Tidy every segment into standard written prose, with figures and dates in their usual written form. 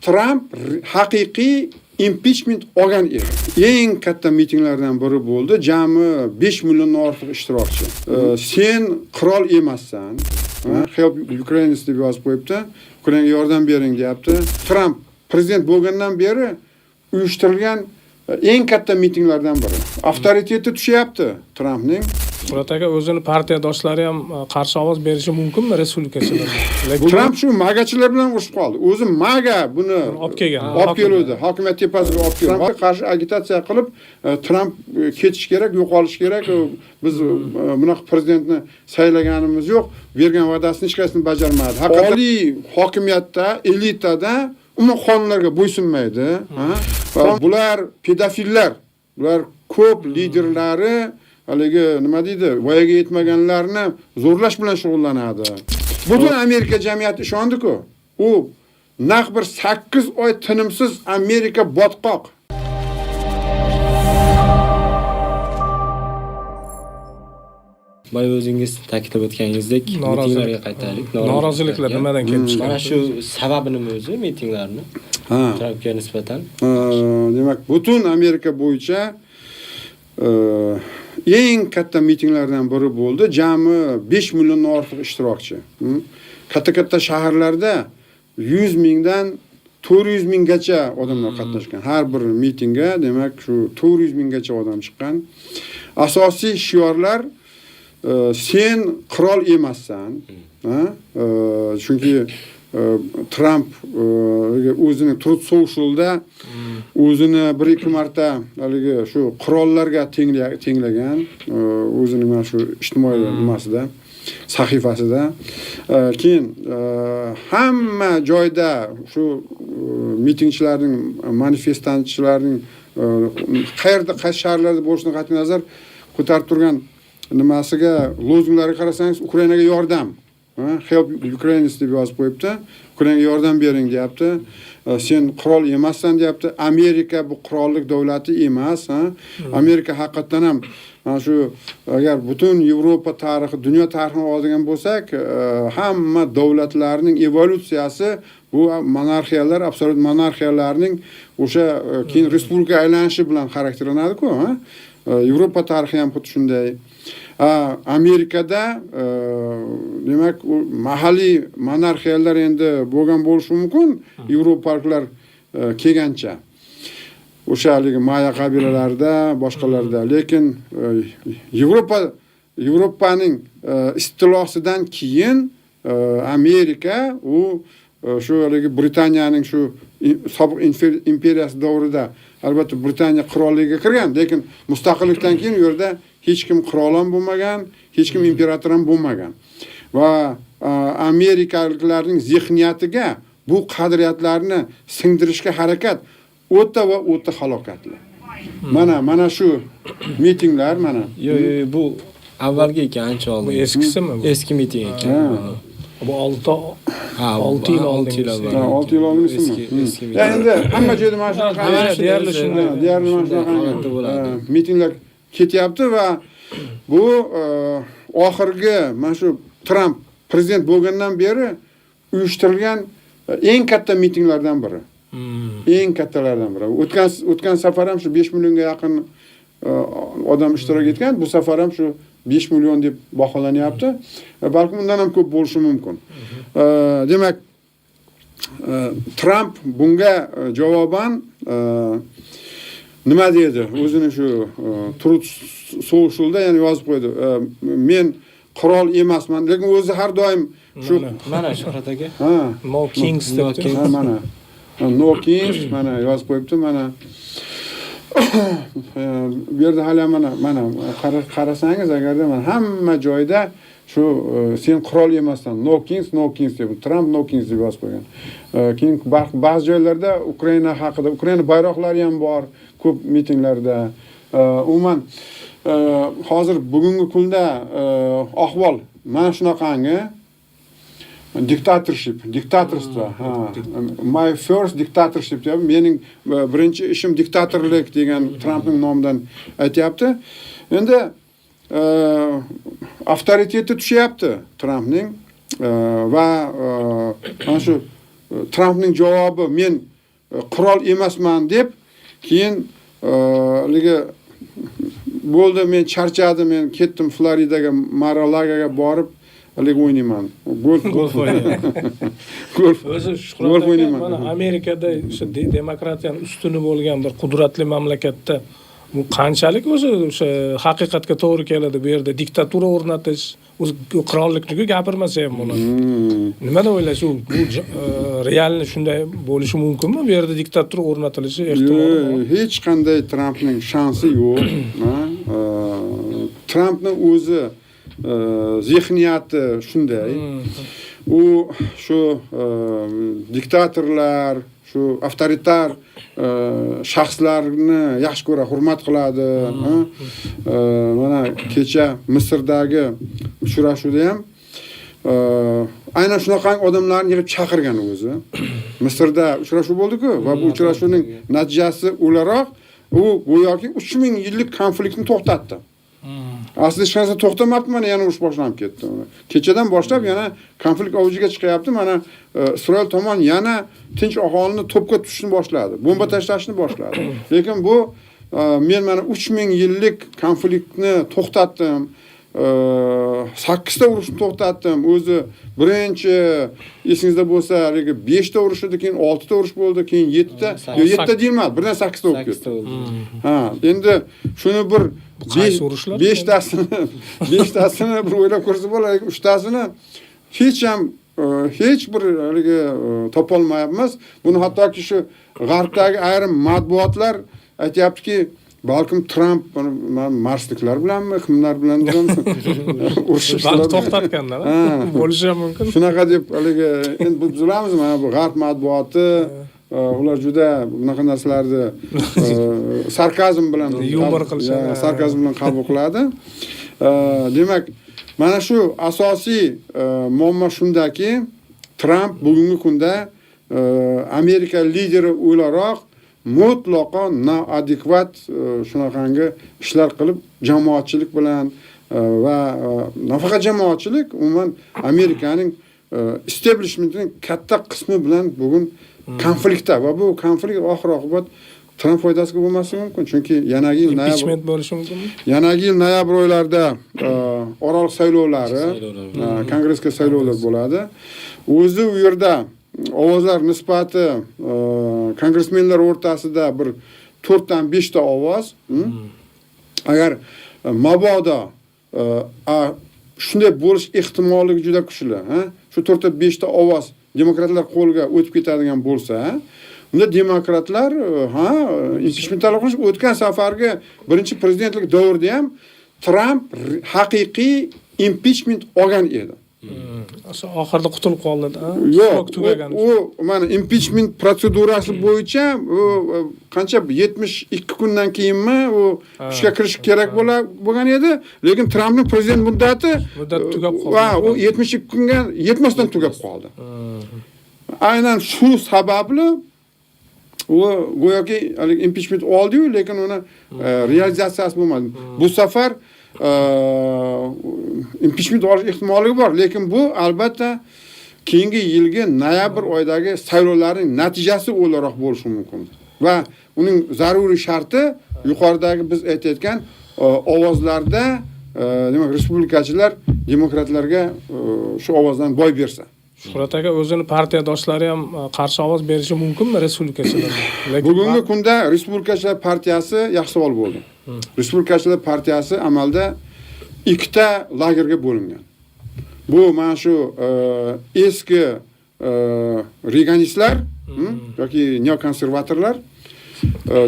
Tramp haqiqiy impichment olgan edi. Eng katta mitinglardan biri bo'ldi. Jami 5 milliondan ortiq ishtirokchi. Sen qirol emassan. Help Ukraine deb yozib qo'yibdi. Ukrainaga yordam bering deyapti. Tramp prezident bo'lgandan beri uyushtirilgan eng katta mitinglardan biri. Avtoriteti tushyapti Trampning. Shuhrat aka, o'zini partiyadoshlari ham qarshi ovoz berishi mumkinmi respublikachilar? Lekin Tramp shu magachilar bilan urushib qoldi. O'zi maga buni olib kelgan. Olib keluvdi. Hokimiyat tepasiga olib keldi. Trampga qarshi agitatsiya qilib, Tramp ketish kerak, yo'qolish kerak. Biz bunaqa prezidentni saylaganimiz yo'q. Bergan va'dasini hech qaysini bajarmadi. Oliy hokimiyatda, elitada umuman qonunlarga bo'ysunmaydi. Va bular pedofillar. Bular ko'p liderlari haligi nima deydi, voyaga yetmaganlarni zo'rlash bilan shug'ullanadi. Butun Amerika jamiyati ishondi-ku. U naq bir 8 oy tinimsiz Amerika botqoq. Boya o'zingiz ta'kidlab o'tganingizdek, mitinglarga qaytaylik. Noroziliklar nimadan kelib chiqadi? Mana shu sababi nima o'zi mitinglarni? Trampga nisbatan. Demak, butun Amerika bo'yicha eng katta mitinglardan biri bo'ldi. Jami 5 milliondan ortiq ishtirokchi. Katta-katta shaharlarda 100 mingdan 400 minggacha odamlar qatnashgan. Har bir mitingga, demak, shu 400 minggacha odam chiqqan. Asosiy shiorlar sen qirol emassan, chunki Tramp o'zini Truth Social'da o'zini 1-2 marta haligi shu qirollarga tenglagan, o'zini mana shu ijtimoiy nimasida, sahifasida. Keyin hamma joyda shu mitingchilarning, manifestantchilarning qayerda, qaysi shaharlarda bo'lishidan qat'iy nazar ko'tarib turgan nimasiga, lozunglariga qarasangiz, Ukrainaga yordam, Help Ukraine deb yozib qo'yibdi. Ukrainaga yordam bering deyapti. Sen qirol emassan deyapti. Amerika bu qirollik davlati emas, Amerika haqiqatdan ham mana shu, agar butun Yevropa tarixi, dunyo tarixini oladigan bo'lsak, hamma davlatlarning evolyutsiyasi bu monarxiyalar, absolyut monarxiyalarning o'sha keyin respublika aylanishi bilan xarakterlanadi-ku, ha? Yevropa tarixi ham xuddi shunday. Amerikada demak, u mahalliy monarxiyalar endi bo'lgan bo'lishi mumkin, yevropaliklar kelgancha. O'sha haligi maya qabilalarida, boshqalarda, lekin Yevropaning istilosidan keyin Amerika u shu haligi Britaniyaning shu sobiq imperiyasi davrida albatta Britaniya qirolligiga kirgan, lekin mustaqillikdan keyin u yerda hech kim qirol ham bo'lmagan, hech kim imperator ham bo'lmagan. Va amerikaliklarning zehniyatiga bu qadriyatlarni singdirishga harakat o'ta va o'ta halokatli. Mana shu mitinglar mana. Yo'q, yo'q, bu avvalgi ekan, ancha oldin. Bu eskisimi bu? Eski miting ekan. Bu 6 yil 6 yil oldin. avval. Ha, 6 yil oldingisimi? Eski miting. Ya endi hamma joyda mana shunaqa Deyarli shunday. Deyarli mana shunaqa holatda bo'ladi. Mitinglar ketyapti va bu oxirgi mana shu Tramp prezident bo'lgandan beri uyushtirilgan eng katta mitinglardan biri. Eng kattalardan biri. O'tgan safar ham shu 5 millionga yaqin odam ishtirok etgan, bu safar ham shu 5 million deb baholanyapti. Balkim undan ham ko'p bo'lishi mumkin. Demak, Tramp bunga javoban nima dedi? O'zini shu Truth Social'da ya'ni yozib qo'ydi. Men qirol emasman, lekin o'zi har doim shu mana Shuhrat aka. Ha. No Kings No debdi. Kings. Ha, mana. No Kings mana yozib qo'yibdi, mana. Bu yerda hali ham mana qarasangiz agarda mana hamma joyda shu sen qirol emassan, No Kings, No Kings deb, Trump No Kings deb yozib qo'ygan. Keyin ba'zi joylarda Ukraina haqida, Ukraina bayroqlari ham bor ko'p mitinglarda. Umuman hozir bugungi kunda ahvol mana shunaqangi diktatorship, diktatorство. Ha. My first dictatorship deyapti. Mening birinchi ishim diktatorlik degan Trampning nomidan aytyapti. Endi avtoriteti tushyapti Trampning va mana shu Trampning javobi men qirol emasman deb keyin haligi bo'ldi, men charchadim, men ketdim Floridaga, Mar-a-Lagoga borib haligi o'ynayman. Golf Golf o'ynayman. Golf. O'zi Shuhrat Golf aka, o'ynayman. mana Amerikada o'sha demokratiyani ustuni bo'lgan bir qudratli mamlakatda bu qanchalik o'zi o'sha haqiqatga to'g'ri keladi bu yerda diktatura o'rnatish, o'zi qirollikni gapirmasa ham bo'ladi. Nima deb o'ylaysiz, bu реально shunday bo'lishi mumkinmi? Bu yerda diktatura o'rnatilishi ehtimoli bor. Yo'q, hech qanday Trampning shansi yo'q. Ha? Trampni o'zi zehniyati shunday. U shu diktatorlar, shu avtoritar shaxslarni yaxshi ko'radi, hurmat qiladi. Ha? Mana kecha Misrdagi uchrashuvda ham aynan shunaqangi odamlarni yig'ib chaqirgan o'zi. Misrda uchrashuv bo'ldi-ku va bu uchrashuvning natijasi o'laroq u go'yoki 3000 yillik konfliktni to'xtatdi. Aslida hech narsa to'xtamabdi, mana yana urush boshlanib ketdi. Kechadan boshlab yana konflikt avjiga chiqyapti. Mana Isroil tomon yana tinch aholini to'pga tushishni boshladi, bomba tashlashni boshladi. Lekin bu men mana 3000 yillik konfliktni to'xtatdim. 8 ta urushni to'xtatdim. O'zi birinchi esingizda bo'lsa, haligi 5 ta urush edi, keyin 6 ta urush bo'ldi, keyin 7 ta, yo'q, 7 ta deyilmadi, birdan 8 ta bo'lib Sakkizta ketdi. bo'ldi. Ha, endi shuni bir Qaysi urushlar? Beshtasini bir o'ylab ko'rsa bo'ladi, lekin uchtasini hech ham hech bir haligi topolmayapmiz. Buni hattoki shu g'arbdagi ayrim matbuotlar aytyaptiki, balkim Tramp buni marsliklar bilanmi, kimlar bilan urushib Balki to'xtatganlar. Ha. Bo'lishi ham mumkin. Shunaqa deb haligi endi biz bilamiz, mana bu g'arb matbuoti ular juda bunaqa narsalarni sarkazm bilan Yumor qilishadi. Ya, sarkazm bilan qabul qiladi. Demak, mana shu asosiy muammo shundaki, Tramp bugungi kunda Amerika lideri o'laroq mutlaqo noadekvat shunaqangi ishlar qilib jamoatchilik bilan va nafaqat jamoatchilik, umuman Amerikaning establishmentining katta qismi bilan bugun konfliktda va bu konflikt oxir oqibat Tramp foydasiga bo'lmasligi mumkin, chunki yanagi yil noyabr Impichment bo'lishi mumkinmi? yanagi yil noyabr oylarida oroliq saylovlari, Saylovlar. Kongressga saylovlar bo'ladi. O'zi u yerda ovozlar nisbati kongressmenlar o'rtasida bir to'rtdan beshta ovoz. Agar mabodo shunday bo'lish ehtimolligi juda kuchli, ha? Shu to'rtta beshta ovoz demokratlar qo'liga o'tib ketadigan bo'lsa, unda demokratlar ha, impichment talab qilish. O'tgan safargi birinchi prezidentlik davrida ham Tramp haqiqiy impichment olgan edi. O'sha oxirida qutulib qoldi. Yo'q, Срок tugagan. u mana impichment protsedurasi bo'yicha u qancha, 72 kundan keyinmi u ishga kirish kerak bo'lgan edi, lekin Trampning prezident muddati Muddat tugab qoldi. Ha, u 72 kunga yetmasdan tugab qoldi. Aynan shu sababli u go'yoki haligi impichment oldi-yu, lekin uni realizatsiyasi bo'lmadi. Bu safar impichment olish ehtimolligi bor, lekin bu albatta keyingi yilgi noyabr oyidagi saylovlarning natijasi o'laroq bo'lishi mumkin. Va uning zaruriy sharti yuqoridagi biz aytayotgan ovozlarda demak respublikachilar demokratlarga shu ovozdan boy bersa. Shuhrat aka, o'zini partiyadoshlari ham qarshi ovoz berishi mumkinmi respublikachilar? Lekin Bugungi kunda Respublikachilar partiyasi, yaxshi savol bo'ldi. Respublikachilar partiyasi amalda ikkita lagerga bo'lingan. Bu mana shu eski reganistlar yoki neokonservatorlar,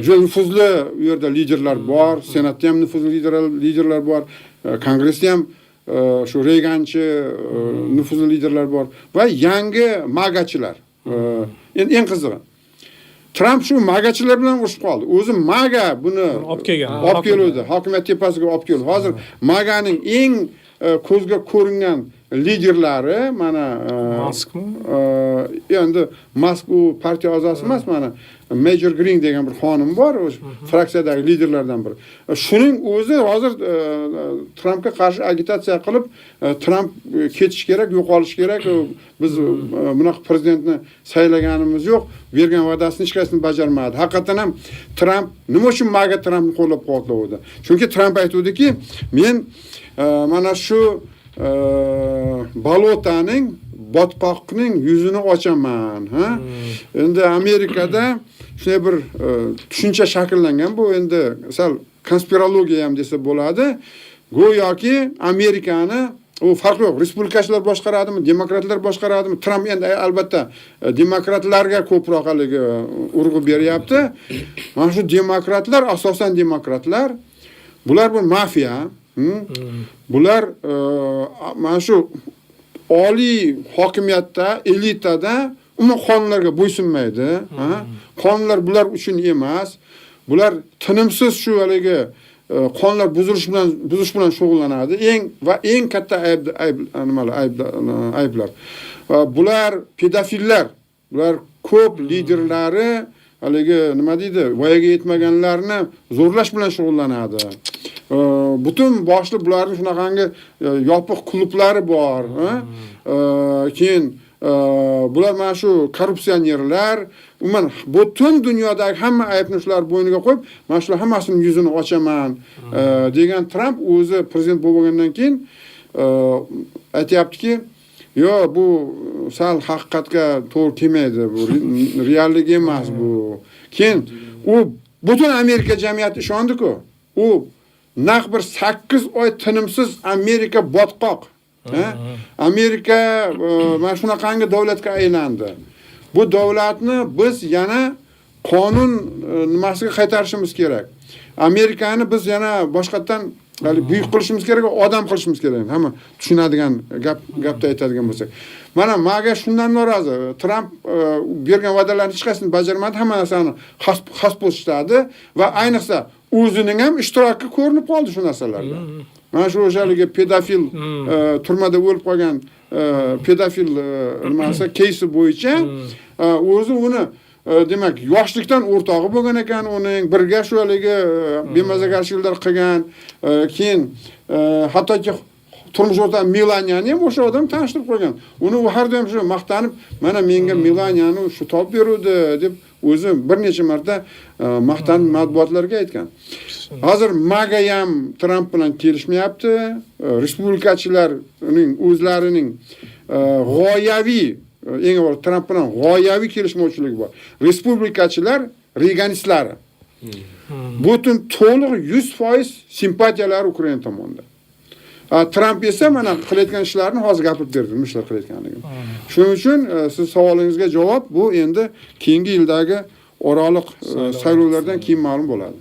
juda nufuzli u yerda liderlar bor, senatda ham nufuzli liderlar bor, kongressda ham shu reganchi nufuzli liderlar bor va yangi magachilar. Endi eng qizig'i, Tramp shu magachilar bilan urushib qoldi. O'zi MAGA buni olib kelgan. Olib keluvdi, hokimiyat tepasiga olib keldi. Hozir MAGAning eng ko'zga ko'ringan liderlari mana Maskmi? Endi Mask u partiya a'zosi emas, mana Major Green degan bir xonim bor, o'sha fraksiyadagi liderlardan biri. Shuning o'zi hozir Trampga qarshi agitatsiya qilib, Tramp ketishi kerak, yo'qolishi kerak, biz bunaqa prezidentni saylaganimiz yo'q, bergan va'dasini hech qaysisini bajarmadi. Haqiqatan ham Tramp nima uchun MAGA Trampni qo'llab-quvvatlavdi? Chunki Tramp aytuvdiki, men mana shu болото ning, botqoqning yuzini ochaman, ha? Endi Amerikada shunday bir tushuncha shakllangan, bu endi sal konspirologiya ham desa bo'ladi. Go'yoki Amerikani u farqi yo'q, respublikachilar boshqaradimi, demokratlar boshqaradimi, Tramp endi albatta demokratlarga ko'proq haligi urg'u beryapti. Mana shu demokratlar, asosan demokratlar, bular bir mafiya, Bular mana shu oliy hokimiyatda, elitada umuman qonunlarga bo'ysunmaydi, ha? Qonunlar bular uchun emas. Bular tinimsiz shu haligi qonunlar buzish bilan shug'ullanadi. Eng va eng katta ayb, ayb nimalar, ayb, ayblar. Va bular pedofillar. Bular ko'p liderlari haligi nima deydi, voyaga yetmaganlarni zo'rlash bilan shug'ullanadi. Butun boshli bularning shunaqangi yopiq klublari bor, ha? Keyin bular mana shu korrupsionerlar, umuman butun dunyodagi hamma aybni shular bo'yniga qo'yib, mana shular hammasini yuzini ochaman degan Tramp o'zi prezident bo'lgandan keyin aytyaptiki, yo bu sal haqiqatga to'g'ri kelmaydi, bu reallik emas bu. Keyin u butun Amerika jamiyati ishondi-ku. U naq bir 8 oy tinimsiz Amerika botqoq. Ha? Amerika mana shunaqangi davlatga aylandi. Bu davlatni biz yana qonun nimasiga qaytarishimiz kerak. Amerikani biz yana boshqatdan hali buyuk qilishimiz kerak, odam qilishimiz kerak. Hamma tushunadigan gapda aytadigan bo'lsak. Mana MAGA shundan norozi. Tramp bergan va'dalarni hech qaysisini bajarmadi, hamma narsani xasp ishladi va ayniqsa o'zining ham ishtiroki ko'rinib qoldi shu narsalarda. Mana shu o'shaligi pedofil turmada o'lib qolgan pedofil nimasi keysi bo'yicha o'zi uni demak yoshlikdan o'rtog'i bo'lgan ekan, uning birga shu haligi bemazagarchiliklar qilgan, keyin hattoki turmush o'rtog'i Melaniyani ham o'sha odam tanishtirib qo'ygan. Uni u har doim shu maqtanib, mana menga Melaniyani shu topib beruvdi deb o'zi bir necha marta maqtanib matbuotlarga aytgan. Hozir MAGA ham Tramp bilan kelishmayapti. Respublikachilarning o'zlarining g'oyaviy, eng avval Tramp bilan g'oyaviy kelishmovchiligi bor. Respublikachilar reyganistlari. Butun to'liq 100% simpatiyalari Ukraina tomonida. Tramp esa mana qilayotgan ishlarini hozir gapirib berdi, nima ishlar qilayotganligini. Shuning uchun siz savolingizga javob bu endi keyingi yildagi oraliq saylovlardan keyin ma'lum bo'ladi.